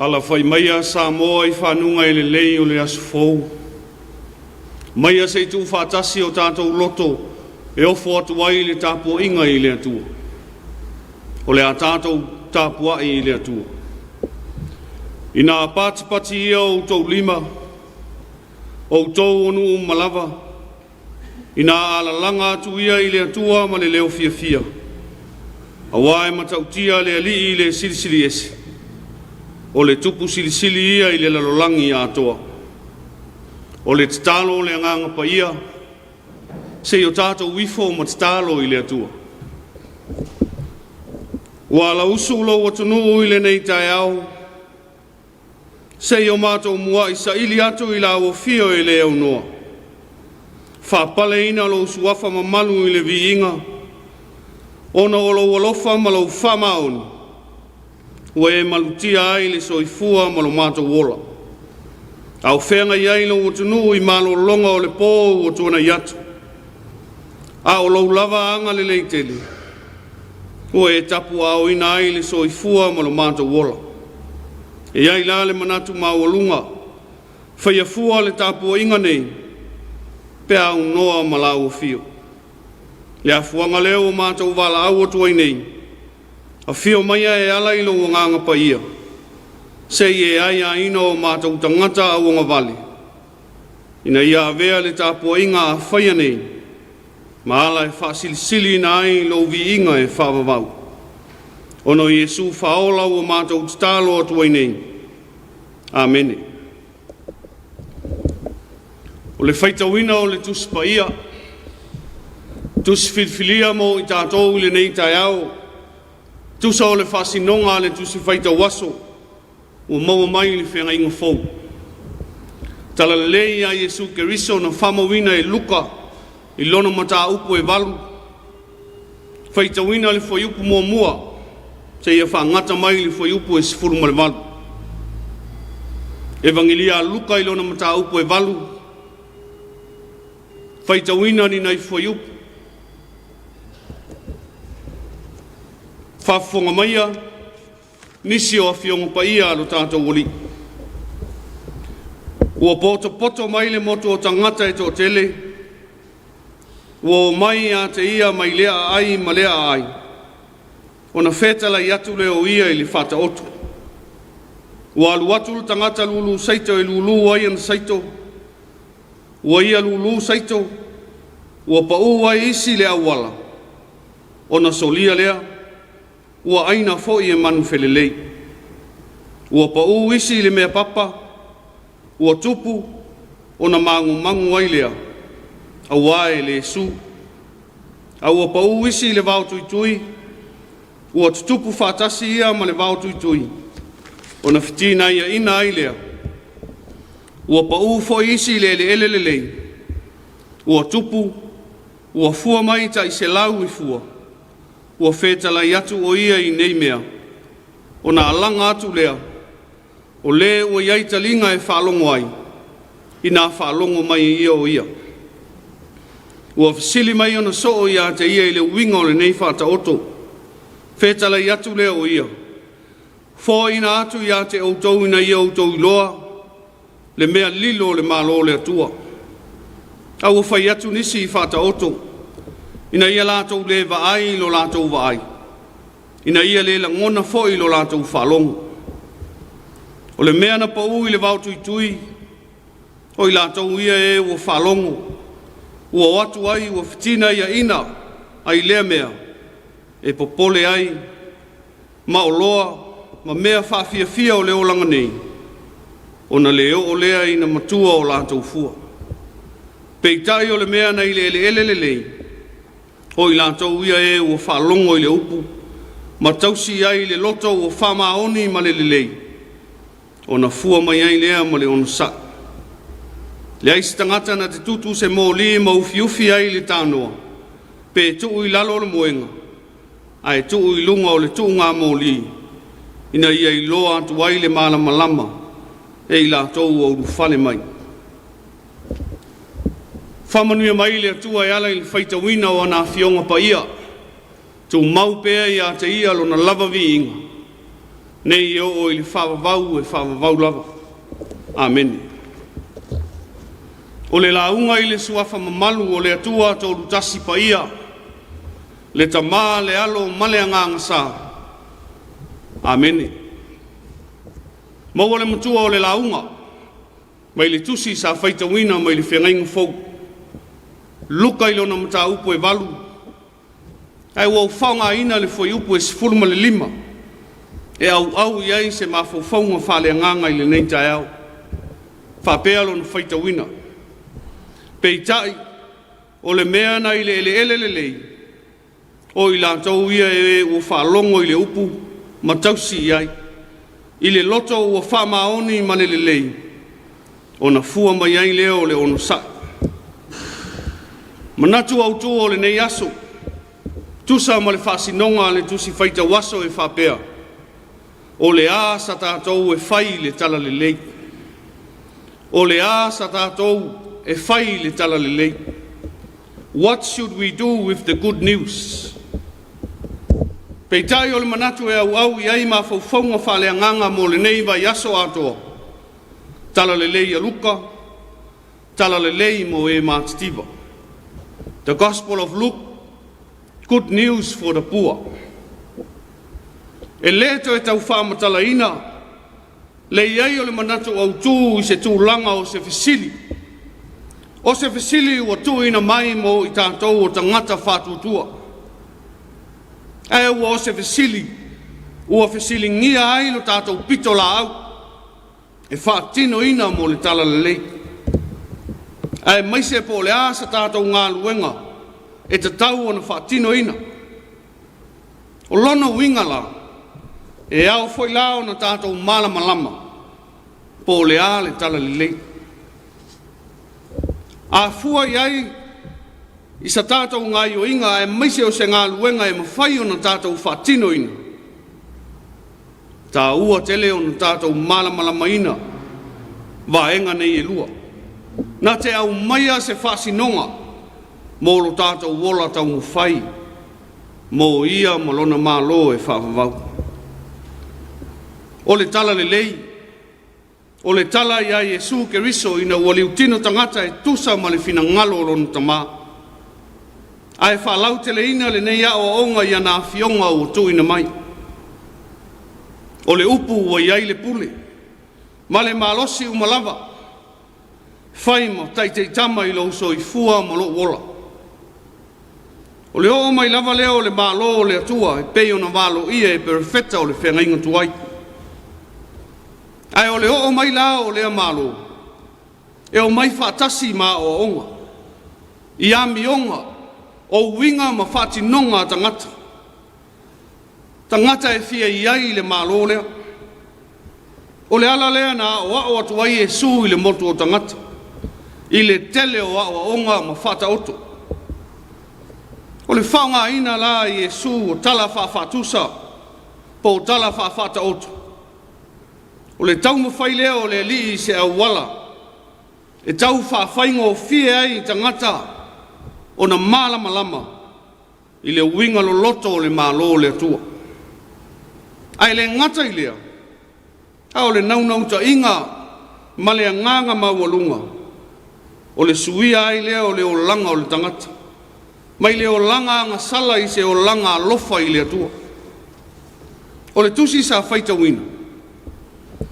Alafai maia Samoa i fanuga e lelei o le aso fou, maia se i tuufaatasi o tatou loto e ofo atu ai le tapuaiga i le Atua. O le a tatou tapuai i le Atua. Ina patipati ia o outou lima, outou o nuu uma lava, ina alalaga atu ia i le Atua ma le leo fiafia, auā e matautia le Alii i le Silisili Ese, o le Tupu Silisili ia i le lalolagi atoa. O le tatalo o le Agaga Paia, se i o tatou ifo ma tatalo i le Atua. Ua alausu lou atunuu i lenei taeao, se i o matou muai saili atu i lau afio e le aunoa, faapaleina lou suafa mamalu i le viiga, ona o lou alofa ma lou faamaoni, ua e malutia ai le soifua ma lo matou ola. A o feagai ai lou atunuu i malologa o le po ua tuanai atu, a o lou lava agalelei tele, ua e tapuaaoina ai le soifua ma lo matou ola. E i ai la le manatu maualuga, faia fua le tapuaiga nei, pe a aunoa ma lau afio. Le afuaga lea ua matou valaau atu ai nei, afio maia e ala i lou agaga paia, se i e aiaina o matou tagata auagavale, ina ia avea le tapuaiga a faia nei, ma ala e faasilisiliina ai lou viiga e faavavau. Ona o Iesu faaola ua matou tatalo atu ai nei. Amene. O le faitauina o le Tusi Paia, tusi filifilia mo i tatou i lenei taeao, tusa o le faasinoga a le tusi faitau aso, ua maua mai i le feagaiga fou. Talalelei ia Iesu Keriso na faamauina e Luka i lona mataupu e 8, faitauina le fuaiupu muamua seia faagata mai le fuaiupu e 18. Evagelia a Luka i lona mataupu e 8, faitauina ni nai fuaiupu. Faafofoga maia nisi o afioga paia a lo tatou Alii. Ua potopoto mai le motu o tagata e toatele, ua o mai ia te ia mai lea aai ma lea aai, ona fetalai atu lea o ia i le Faataoto. Ua alu atu le tagata lulu saito e lulu ai ana saito, ua ia lulu saito, ua pau ai isi le auala, ona solia lea, ua aina foi e manu felelei. Ua pau isi i le mea papa, ua tupu, ona magumagu ai lea, auā e le su. A ua pau isi i le vao tuitui, ua tutupu faatasi ia ma le vao tuitui, ona fetinaiaina ai lea. Ua pau foi isi i le eleele lelei, ua tupu, ua fua mai tai selau i fua, ua fetalai atu o ia i nei mea, ona alaga atu lea, o le ua i ai taliga e faalogo ai, ina faalogo mai ia o ia. Ua fesili mai ona soo ia te ia i le uiga o lenei faataoto, fetalai atu lea o ia, foaina atu ia te outou ina ia outou iloa le mea lilo o le Malo o le Atua. A ua fai atu nisi i faataoto, ina ia latou le vaai i lo latou vaai, ina ia le lagona foi i lo latou faalogo. O le mea na pau i le vao tuitui, o i latou ia e ua faalogo, ua o atu ai ua fetinaiaina ai lea mea, e popole ai, ma oloa, ma mea faafiafia o le olaga nei, ona le oo lea ina matua o latou fua. Peitai o le mea na i le eleele lelei, o i latou ia e ua faalogo i le upu, ma tausi ai le loto ua faamaoni ma le lelei, ona fua mai ai lea ma le onosai. Leai se tagata na te tutu se moli ma ufiufi ai i le tanoa, pe tuu i lalo o le moega, ae tuu i luga o le tuugamoli, ina ia iloa atu ai le malamalama e i latou ua ulufale mai. Faamanuia mai le Atua e ala i le faitauina o ana afioga paia, tumau pea ia te ia lona lava viiga. Nei e oo i le faavavau e faavavau lava. Amene. O le lauga i le suafa mamalu o le Atua Toolutasi Paia, le Tama, le Alo ma le Agaga Sa. Amene. Maua le matua o le lauga mai le tusi sa faitauina mai le Feagaiga Fou. Luka i lona mataupu e 8, ae ua ou faaaogaina le fuaiupu e 15 e auau i ai se mafaufauga faaleagaga i lenei taeao. Faapea lona faitauina. Peitai, o le mea na i le eleele lelei, o i latou ia e ua faalogo i le upu ma tausi i ai, i le loto ua faamaoni ma le lelei, ona fua mai ai lea o le onosai. Manatu autu o lenei aso, tusa ma le faasinoga a le tusi faitau aso e faapea, o le a sa tatou e fai i le talalelei. O le a sa tatou e fai i le talalelei. What should we do with the good news? Peitai o le manatu e auau i ai mafaufauga faaleagaga mo lenei vaiaso atoa. Talalelei a Luka, talalelei mo e matitiva. The Gospel of Luke, good news for the poor. E le toe tau faamatalaina le i ai o le manatu autū i se tulaga o se fesili. O se fesili ua tuuina mai mo i tatou o tagata faatuatua. Ae ua o se fesili ua fesiligia ai lo tatou pitolaau e faatinoina mo le talalelei. Aemaise po o le a sa tatou galuega e tatau ona faatinoina. O lona uiga la, e ao foi la ona tatou malamalama po o le a le talalelei. A fua i ai i sa tatou gaioiga aemaise o se galuega e mafai ona tatou faatinoina, taua tele ona tatou malamalamaina vaega nei e lua. Na te aumaia se faasinoga mo lo tatou ola taumafai mo ia ma lona malo e faavavau. O le talalelei, o le tala ia Iesu Keriso ina ua liutino tagata e tusa ma le finagalo o lona Tama. Ae faalauteleina lenei aoaoga i ana afioga ua tuuina mai. O le upu ua i ai le pule, ma le malosi uma lava, fai ma taitaitama i lou soifua ma lou ola. O le oo mai lava lea o le Malo o le Atua e pei ona valoia e perofeta o le feagaiga tuai. Ae o le oo mai la o lea Malo, e omai faatasi ma aoaoga, i amioga, o uiga ma faatinoga a tagata. Tagata e fia i ai i le Malo lea. O le ala lea na aoao atu ai Iesu i le motu o tagata, i le tele o aoaoga ma faataoto. O le faaaogaina la e Iesu o tala faafaatusa po o tala faafaataoto, o le taumafai lea o le Alii i se auala e tau faafaigofie ai i tagata ona malamalama i le uiga loloto o le Malo o le Atua. Ae le gata i lea, a o le naunautaiga ma le agaga maualuga, o le suia ai lea o le olaga o le tagata, mai le olaga agasala i se olaga alofa i le Atua. O le tusi sa faitauina,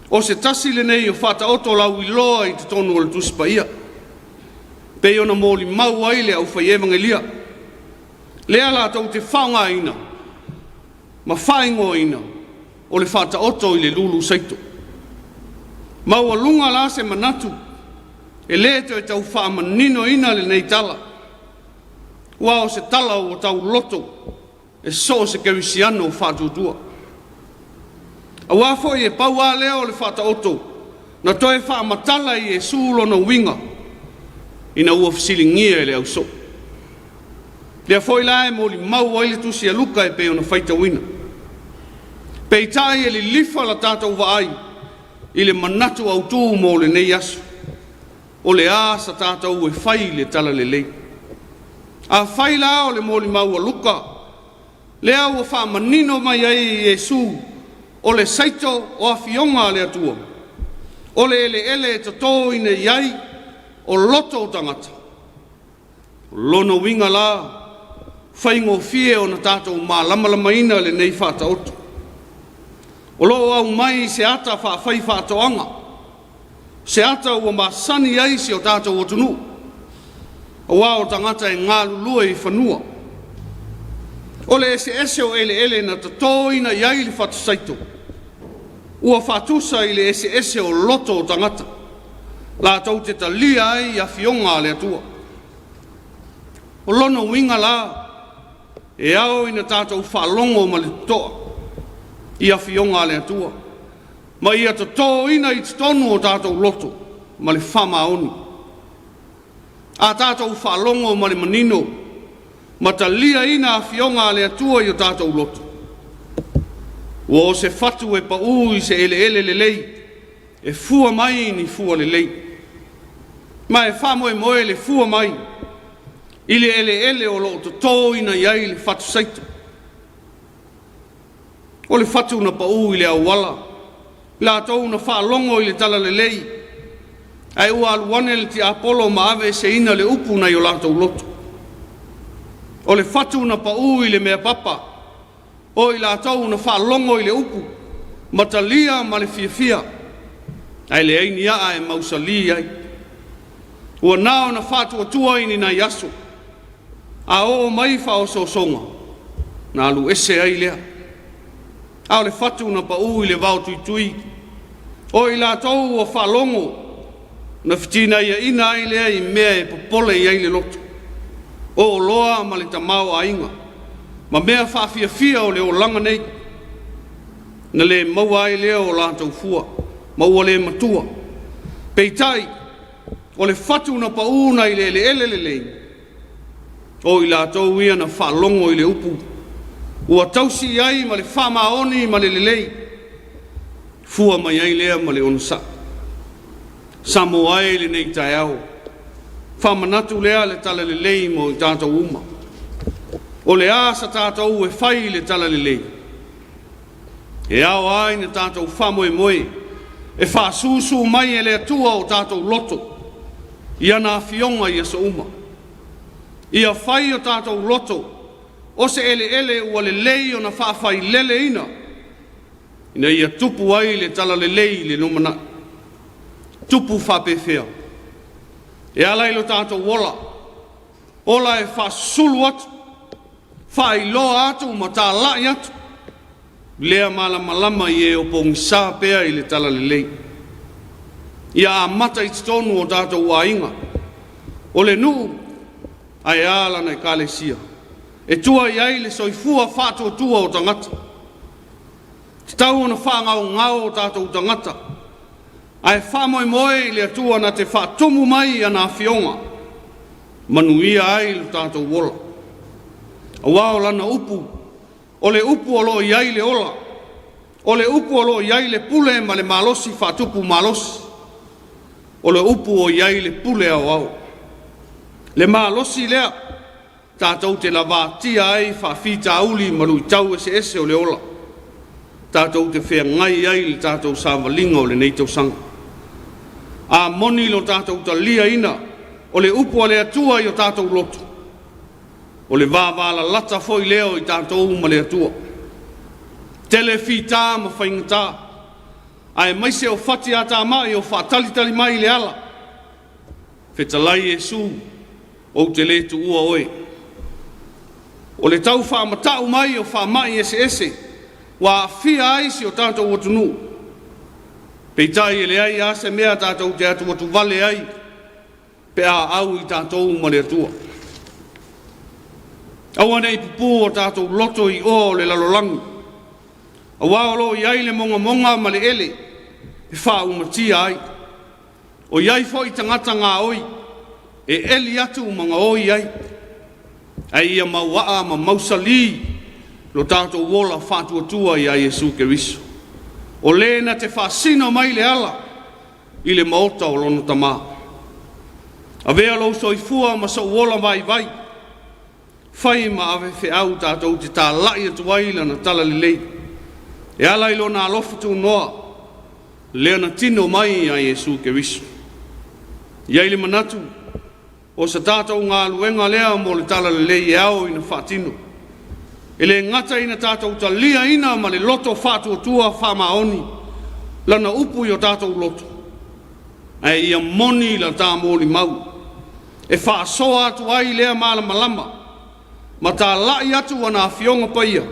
o se tasi lenei o faataoto lauiloa i totonu o le tusi paia, pei ona molimau ai le aufai evagelia, lea latou te faaaogaina ma faaigoaina o le faataoto i le lulu saito. Maualuga la se manatu e le toe tau faamaninoina lenei tala, ua o se tala ua tauloto e so o se kerisiano faatuatua. Auā foi e pau lava lea o le faataoto na toe faamatala e Iesu lona uiga ina ua fesiligia e le ausoo. Lea foi la e molimau ai le tusi a Luka e pei ona faitauina. Peitai e lilifa la tatou vaai i le manatu autū mo lenei aso. O le a sa tatou e fai i le talalelei. Afai la o le molimau a Luka, lea ua faamanino mai ai e Iesu O le saito o afioga a le Atua, o le eleele e totōina i ai o loto o tagata. O lona uiga la, faigofie ona tatou mālamalamaina lenei faataoto. O lo o aumai i se ata faafaifaatoaga, se ata ua masani ai si o tatou atunuu, aua o tagata e galulue i fanua. O le eseese o eleele na totōina i ai le fatusaito, ua faatusa i le eseese o loto o tagata, latou te talia ai afioga a le Atua. O lona uiga la, e ao ina tatou faalogo ma le totoa i afioga a le Atua, ma ia totōina i totonu o tatou loto ma le faamaoni. A tatou faalogo ma le manino ma taliaina afioga a le Atua i o tatou loto, ua o se fatu e pau i se eleele lelei, e fua mai ni fua lelei. Ma e faamoemoe le fua mai i le eleele o lo o totōina i ai le fatu saito. O le fatu na pau i le auala, latou na faalogo i le talalelei, ae ua alu ane le tiapolo ma aveeseina le upu nai o latou loto. O le fatu na pau i le mea papa, o i latou na faalogo i le upu, ma talia ma le fiafia, ae leai ni aa e mausali ai. Ua na ona faatuatua i ni nai aso, a oo mai faaosoosoga, na alu ese ai lea. A o le fatu na pau i le vaotuitui, o i latou ua faalogo, na fetinaiaina ai lea i mea e popole i ai le loto, o oloa ma le tamaoaiga, ma mea faafiafia o le olaga nei, na le maua ai lea o latou fua, ma ua le matua. Peitai, o le fatu na pau nai le eleele lelei, o i latou ia na faalogo i le upu, ua tausi i ai ma le faamaoni ma le lelei, fua mai ai lea ma le onosai. Samoa e i lenei taeao, faamanatu lea le talalelei mo i tatou uma. O le a sa tatou e fai i le talalelei? E ao ai na tatou faamoemoe, e faasusu mai e le Atua o tatou loto, i ana afioga i aso uma. Ia fai o tatou loto, o se eleele ua lelei ona faafaileleina, ina ia tupu ai le talalelei i le lumanai. Tupu faapefea, e ala i lo tatou ola, ola e faasusulu atu, faailoa atu ma talai atu, lea malamalama i e o pogisa pea i le talalelei. Ia amata i totonu o tatou aiga, o le nuu, ae a lana ekalesia, e tua i ai le soifua faatuatua o tagata. Tatau ona faagaogao o tatou tagata, ae faamoemoe i le Atua na te faatumu mai ana afioga, manuia ai lo tatou ola. Aua o lana upu, o le upu o lo o i ai le ola, o le upu o lo o i ai le pule ma le malosi faatupu malosi, o le upu o i ai le pule aoao. Le malosi lea tatou te lavatia ai faafitauli ma luitau eseese o le ola, tatou te feagai ai i le tatou savaliga o lenei tausaga. A moni lo tatou taliaina o le upu a le Atua i o tatou loto, o le vavalalata foi lea o i tatou ma le Atua. Tele fita ma faigata, aemaise o fatiatamai o faatalitali mai i le ala. Fetalai Iesu, ou te le tuua oe. O le tau faamatau mai o faamai eseese ua aafia ai si o tatou atunuu. Peitai e leai lava se mea tatou te atuatuvale ai pe a au i tatou ma le Atua. Aua ne i pupū o tatou loto i oa o le lalolagi, aua o lo o i ai le mogamoga ma le ele e faaumatia ai. O i ai foi tagata gaoi e eli atu ma gaoi ai, ae ia mauaa ma mausali lo tatou ola faatuatua ia Iesu Keriso, o le na te faasino mai le ala i le maota o lona Tama. Avea lou soifua ma sou ola vaivai, fai ma ave feau tatou te talai atu ai lana talalelei. E ala i lona alofa tunoa, lea na tino mai ia Iesu Keriso. I ai le manatu, o sa tatou galuega lea mo le talalelei e ao ina faatino. E le gata ina tatou taliaina ma le loto faatuatua faamaoni lana upu i o tatou loto, ae ia moni la ta molimau e faasoa atu ai lea malamalama ma talai atu ana afioga paia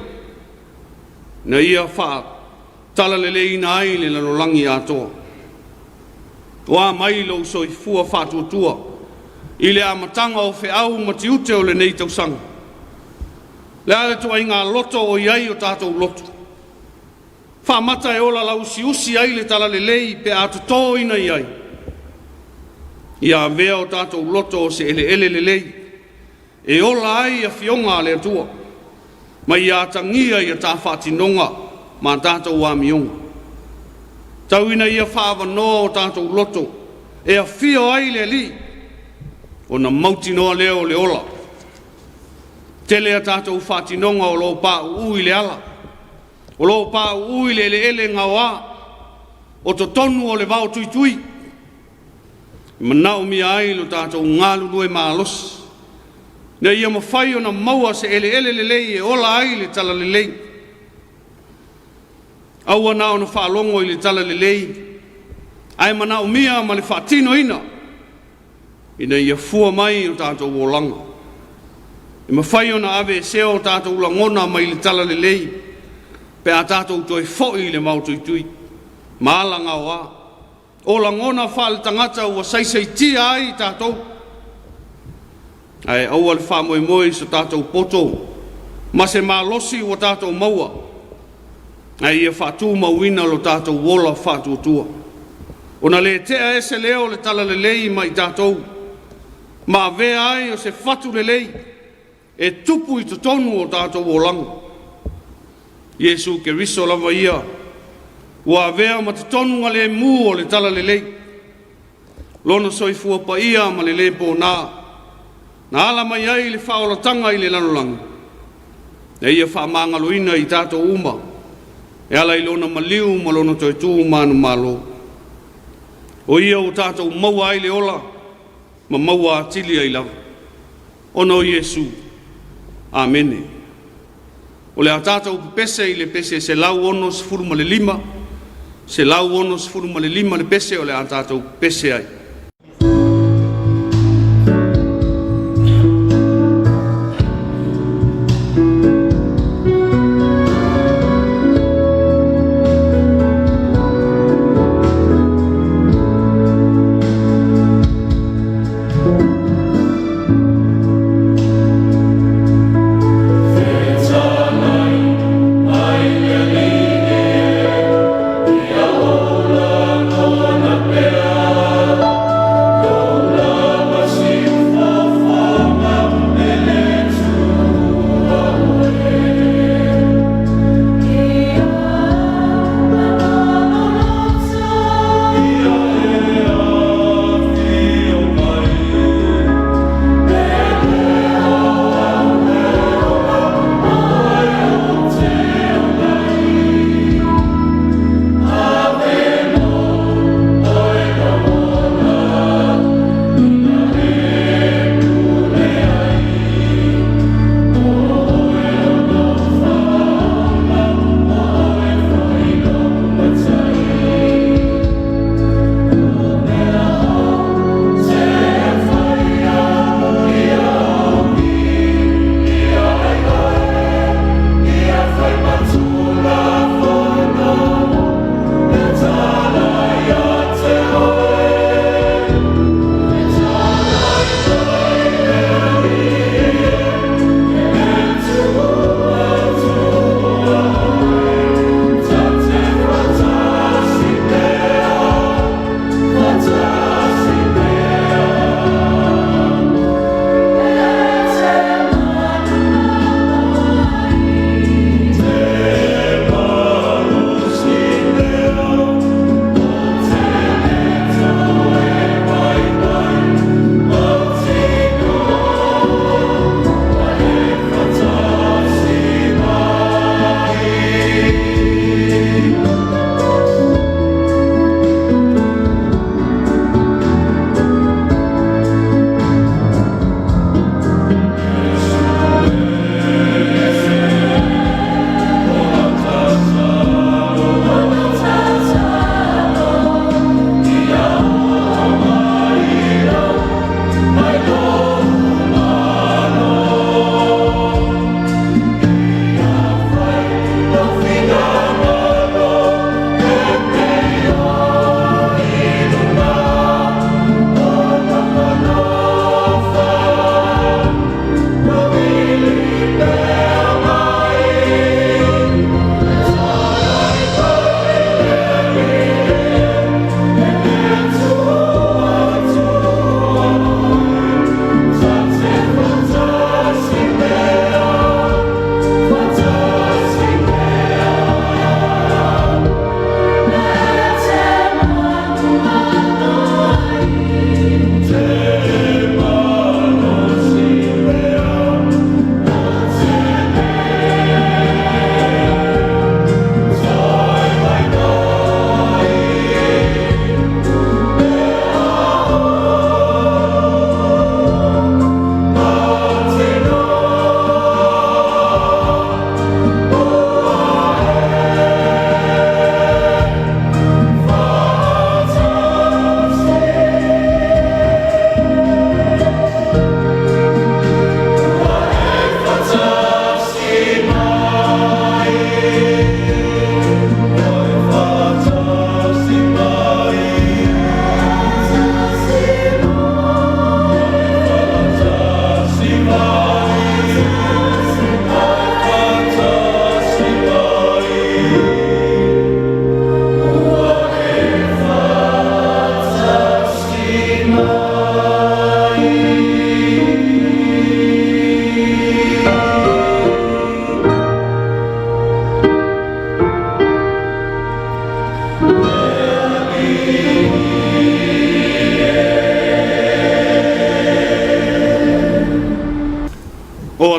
na ia faatalaleleiina ai le lalolagi atoa. Ua mai lou soifua faatuatua i le amataga o feau ma tiute o lenei tausaga. Le a le tuaiga loto o i ai o tatou loto. Faamata e ola lauusiusi ai le talalelei pe a totoina i ai. Ia avea o tatou loto o se eleele lelei e ola ai afioga a le Atua, ma ia atagia ia ta faatinoga ma tatou amioga. Tau ina ia faaavanoa o tatou loto e afio ai le Alii, ona mautinoa lea o le ola. Tele a tatou faatinoga o lo o pauu i le ala, o lo o pauu i le eleele gaoa, o totonu o le vao tuitui, e manaomia ai lo tatou galulue malosi, ina ia mafai ona maua se eleele lelei e ola ai le talalelei. Aua na ona faalogo i le talalelei, ae manaomia ma le faatinoina, ina ia fua mai o tatou olaga. E mafai ona aveesea o tatou lagona mai le talalelei, pe a tatou toe foi i le maotuitui ma alagaoa. O lagona faaletagata ua saisaitia ai tatou, ae aua le faamoemoe i so tatou poto ma se malosi ua tatou maua, ae ia faatumauina lo tatou ola faatuatua. Ona le tea ese lea o le talalelei ma i tatou, ma avea ai o se fatu lelei e tupu i totonu o tatou olaga. Iesu Keriso lava ia, ua avea ma totonugalemu o le talalelei, lona soifua paia ma le lē pōnā, na ala mai ai le faaolataga i le lalolagi, na ia faamagaloina i tatou uma, e ala i lona maliu ma lona toe tu manumalo. O ia ua tatou maua ai le ola, ma maua atili ai lava. Ona o Iesu. Amene. O le a tatou pepese i le pese 165, 165 le pese o le a tatou pepese ai.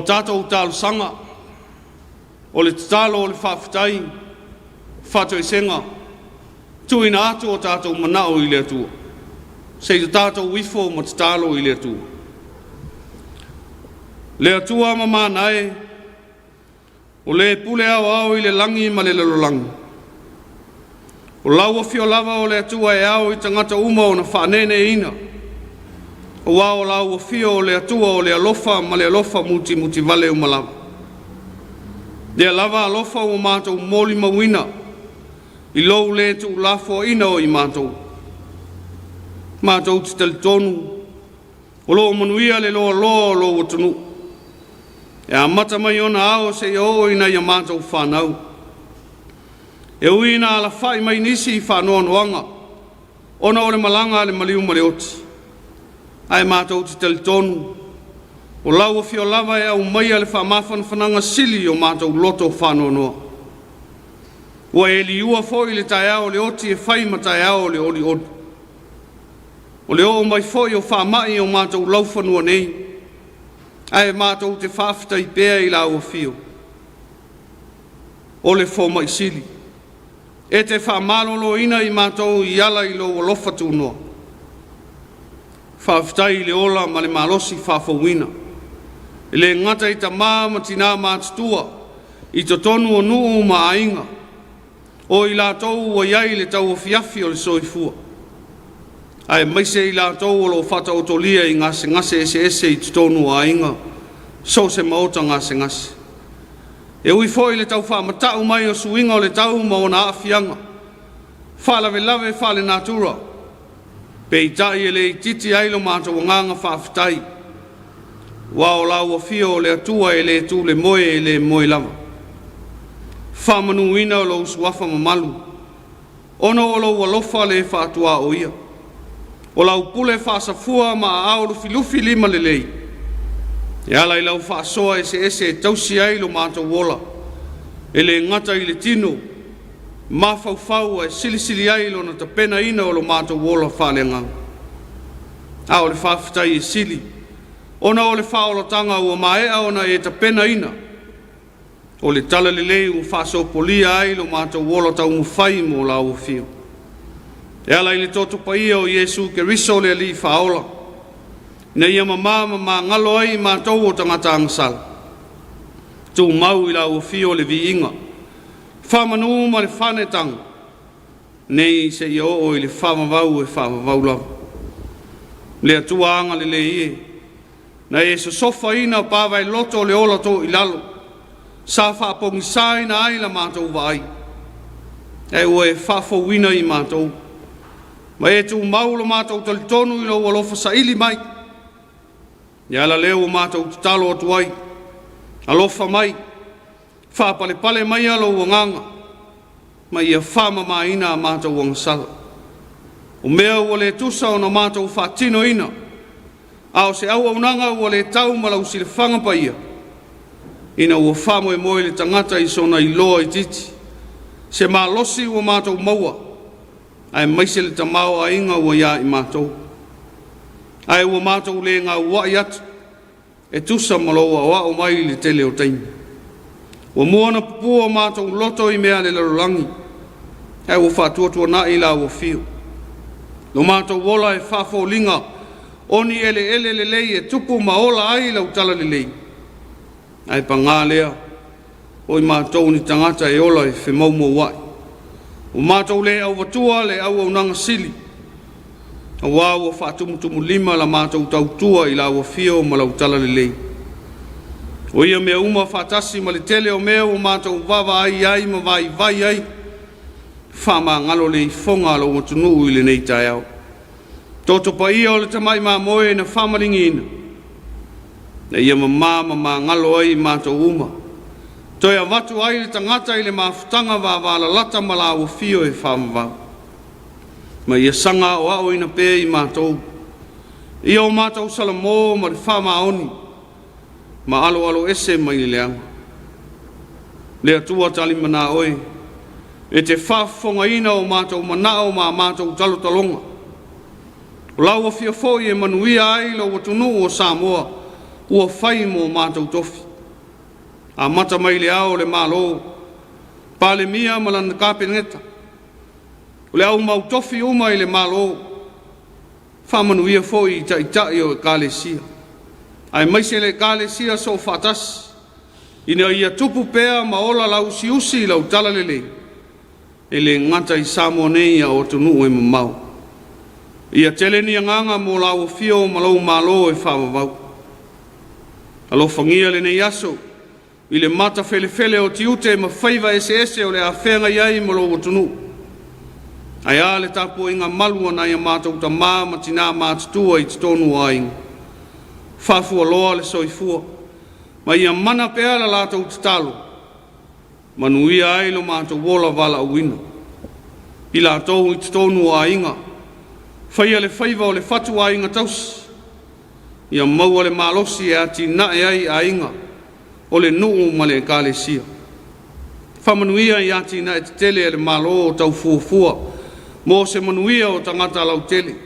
tatou talosaga, o le tatalo o le faafetai, faatoesega, tuuina atu o tatou manao i le Atua. Se i tatou ifo ma tatalo i le Atua. Le Atua mamana e, o le pule aoao i le lagi ma le lalolagi. O lau afio lava o le Atua e ao i tagata uma ona faaneeneeina. Aua o lau afio o le Atua o le alofa ma le alofa mutimutivale uma lava. Lea lava alofa ua matou molimauina i lou le tuulafoaina o i matou. Matou te talitonu o lo o manuia le loaloa o lou atunuu. E amata mai ona ao seia oo ina ia matou fanau. E ui ina alafai mai nisi i faanoanoaga ona o le malaga a le maliu ma le oti, ae matou te talitonu o lau afio lava e aumaia le faamafanafanaga sili o matou loto faanoanoa. Ua e liua foi le taeao o le oti e fai ma taeao o le olioli. O le oo mai foi o faamai o matou laufanua nei, ae matou te faafetai pea i lau afio o le fomai sili. E te faamaloloina i matou i ala i lou alofa tunoa. Faafetai i le ola ma le malosi faafouina. E le gata i tamā ma tinā matutua i totonu o nuu ma aiga, o i latou ua i ai le tauafiafi o le soifua, aemaise i latou o lo o faataotolia i gasegase eseese i totonu o aiga, so o se maota gasegase. E ui foi i le tau faamata'u mai o suiga o le tau ma ona aafiaga, faalavelave faalenatura, peitai e le itiiti ai lo matou agaga faafetai, aua o lau afio o le Atua e le tu le moe e le moe lava. Faamanuina o lou suafa mamalu, ona o lou alofa le faatuaoia. O lau pule faasafua ma aao lufilufi lima lelei, e ala i lau faasoa eseese e tausi ai lo matou ola, e le gata i le tino, mafaufau ae silisili ai lona tapenaina o lo matou ola faaleagaga. A o le faafetai e sili, ona o le faaolataga ua maea ona e tapenaina, o le talalelei ua faasopolia ai lo matou ola taumafai mo lau afio. E ala i le toto paia o Iesu Keriso le Alii Faaola, ina ia mamā ma magalo ai i matou o tagata agasala. Tumau i lau afio le viiga, faamanu ma le faanetaga, nei seia oo i le faavavau e faavavau lava. Le Atua agalelei e, na e sosofaina pavaeloto o le ola to i lalo, sa faapogisaina ai la matou vaai, ae ua e faafouina i matou, ma e tumau lo matou talitonu i lou alofa saili mai. E ala lea ua matou tatalo atu ai, alofa mai, faapalepale mai lou agaga, ma ia faamamaina a matou agasala. O mea ua le tusa ona matou faatinoina, a o se auaunaga ua le tau ma lau silafaga paia, ina ua faamoemoe le tagata i sona iloa itiiti, se malosi ua matou maua, aemaise le tamaoaiga ua ia i matou. Ae ua matou le gauai atu, e tusa ma lou aoao mai i le tele o taimi. Ua mua ona pupua o matou loto i mea a le lalolagi, ae ua faatuatuanai lau afio. Lo matou ola e faafoliga o ni eleele lelei e tupu ma ola ai lau talalelei, ae pagā lea, o i matou ni tagata e ola e femaumauai. Ua matou le auvatua le auaunaga sili, aua ua faatumutumulima la matou tautua i lau afio ma lau talalelei. O ia mea uma faatasi ma le tele o mea ua matou vaavaai ai ma vaivai ai, faamagalo le ifoga a lou atunuu i lenei taeao. Toto paia o le tamai mamoe na faamaligiina, na ia mamā ma magalo ai i matou uma. Toe avatu ai le tagata i le mafutaga vavalalata ma lau afio e faavavau. Ma ia saga aoaoina pea i matou, ia o matou salamo ma le faamaoni, ma aloalo ese mai le leaga. Le Atua talimana oe, e te faafofogaina o matou manao ma a matou talotaloga. O lau afio foi e manuia ai lou atunuu o Samoa, ua fai mo matou tofi. Amata mai i Le Ao o le Malo, Palemia ma lana Kapeneta, o le au mautofi uma i le Malo, faamanuia foi i Taitai o Ekalesia, aemaise le Ekalesia Soofaatasi, ina ia tupu pea ma ola lauusiusi lau talalelei, e le gata i Samoa nei a o atunuu e mamao. Ia tele ni agaga mo lau afio ma lou malo e faavavau. Alofagia lenei aso i le matafelefele o tiute ma faiva eseese o le a feagai ai ma lou atunuu. Ae a le tapuaiga malu a nai a matou tamā ma tinā matutua i totonu o aiga, faafualoa le soifua ma ia mana pea la latou tatalo, manuia ai lo matou ola valaauina. I latou i totonu o aiga, faia le faiva o le fatuaiga tausi, ia maua le malosi e atinae ai aiga, o le nuu ma le ekalesia. Faamanuia i atinae tetele a le Malo o tau fuafua mo se manuia o tagata lautele,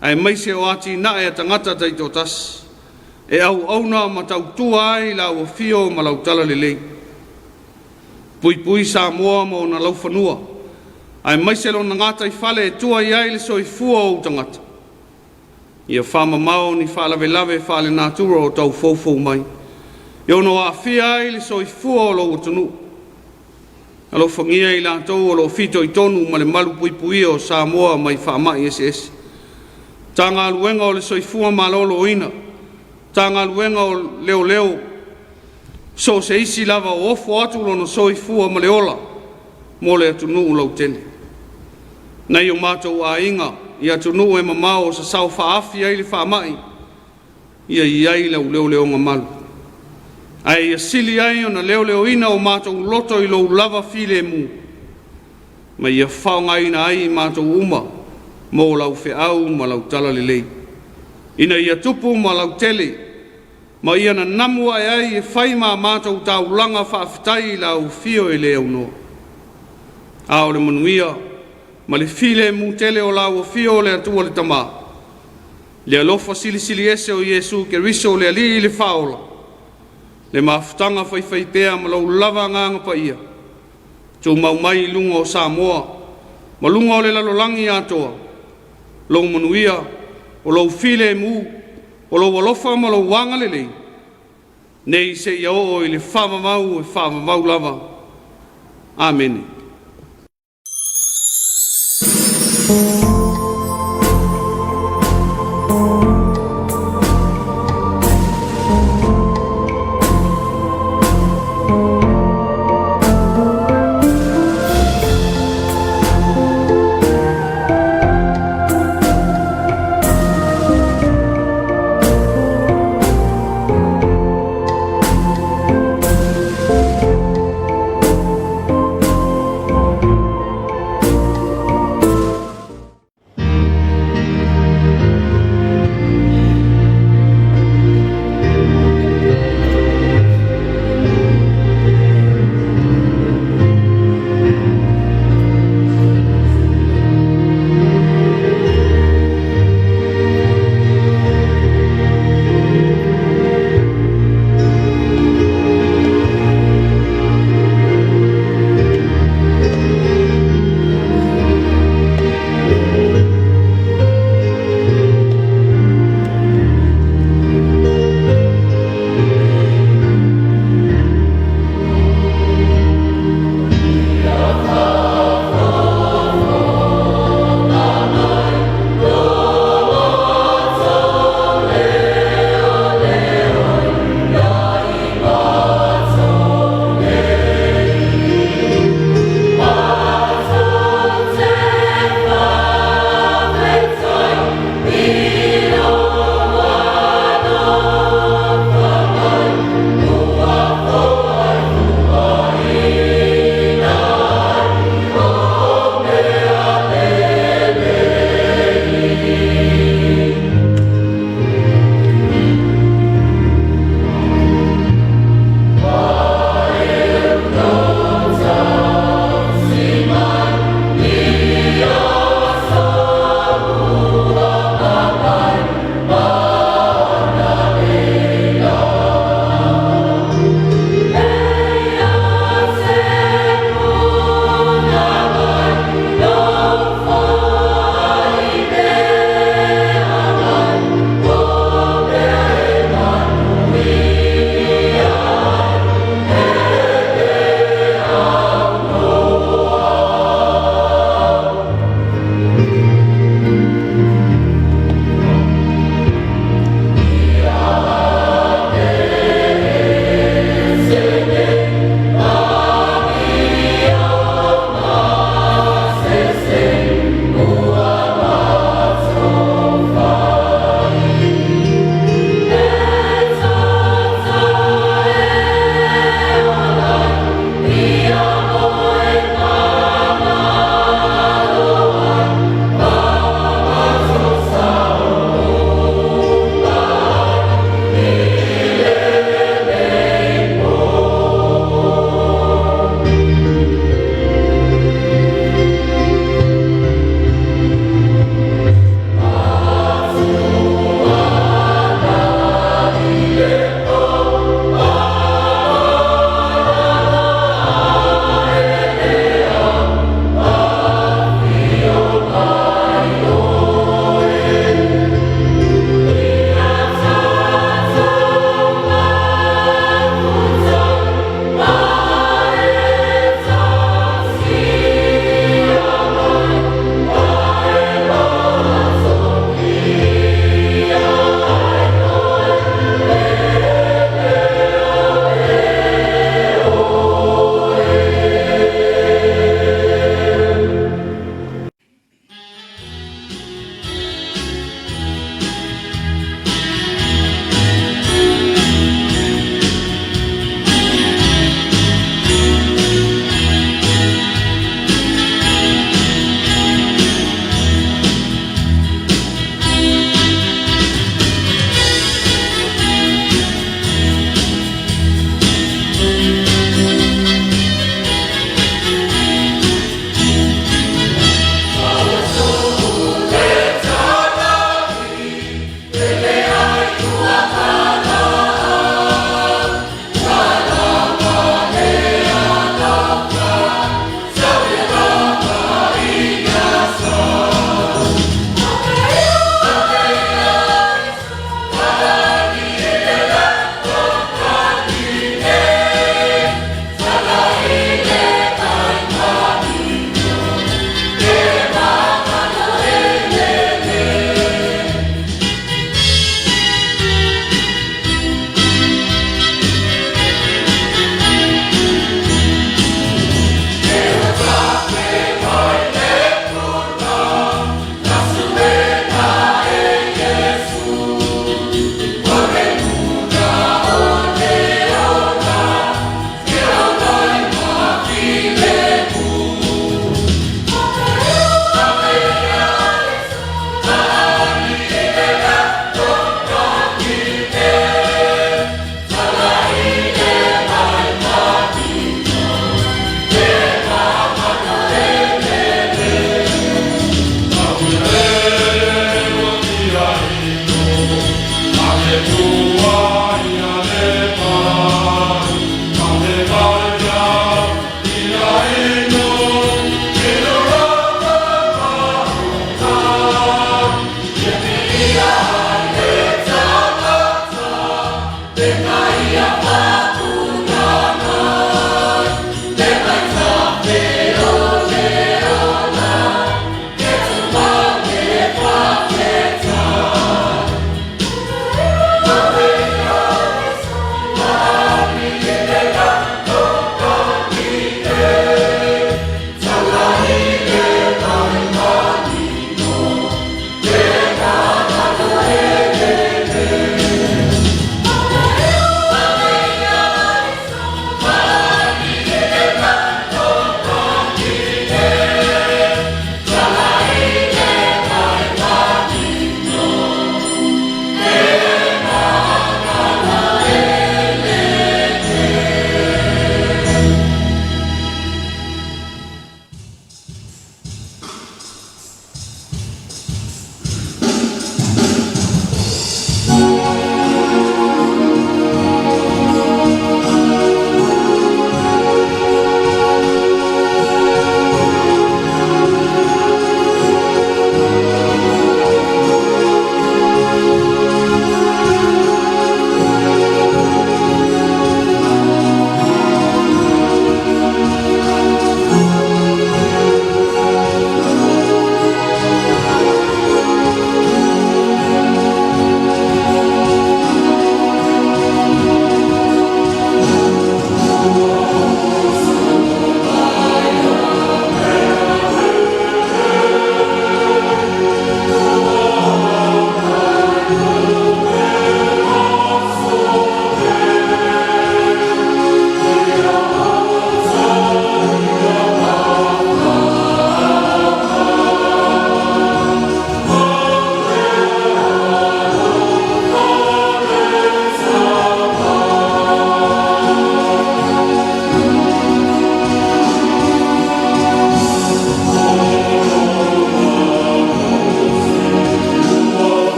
aemaise o atinae a tagata taitoatasi, e auauna ma tautua ai lau afio ma lau talalelei. Puipui Samoa ma ona laufanua, aemaise lona gataifale e tua i ai le soifua o ou tagata, ia faamamao ni faalavelave faalenatura o tau foufou mai, e ono aafia ai le soifua o lou atunuu. Alofagia i latou o lo o fitoitonu ma le malupuipuia o Samoa mai faamai eseese. Matagaluega o le Soifua Maloloina, Matagaluega o Leoleo, so o se isi lava o ofo atu lona soifua ma le ola mo le atunuu lautele. Nai o matou aiga i atunuu e mamao o sasao faaafi ai le faamai, ia i ai lau leoleoga malu, ae ia sili ai ona leoleoina o matou loto i lou lava filemu, ma ia faaaogaina ai i matou uma mo lau feau ma lau talalelei, ina ia tupu ma lautele ma ia nanamu ae ai e fai ma matou taulaga faafetai i lau afio e le aunoa. A o le manuia ma le filemu tele o lau afio o le Atua le Tama, le alofa Silisili Ese o Iesu Keriso o le Alii le Faaola, le mafutaga faifaipea ma lou lava Agaga Paia, tumau mai i luga o Samoa ma luga o le lalolagi atoa, lou manuia, o lou filemu, o lou alofa ma lou agalelei, nei seia oo i le faavavau e faavavau lava. Amene.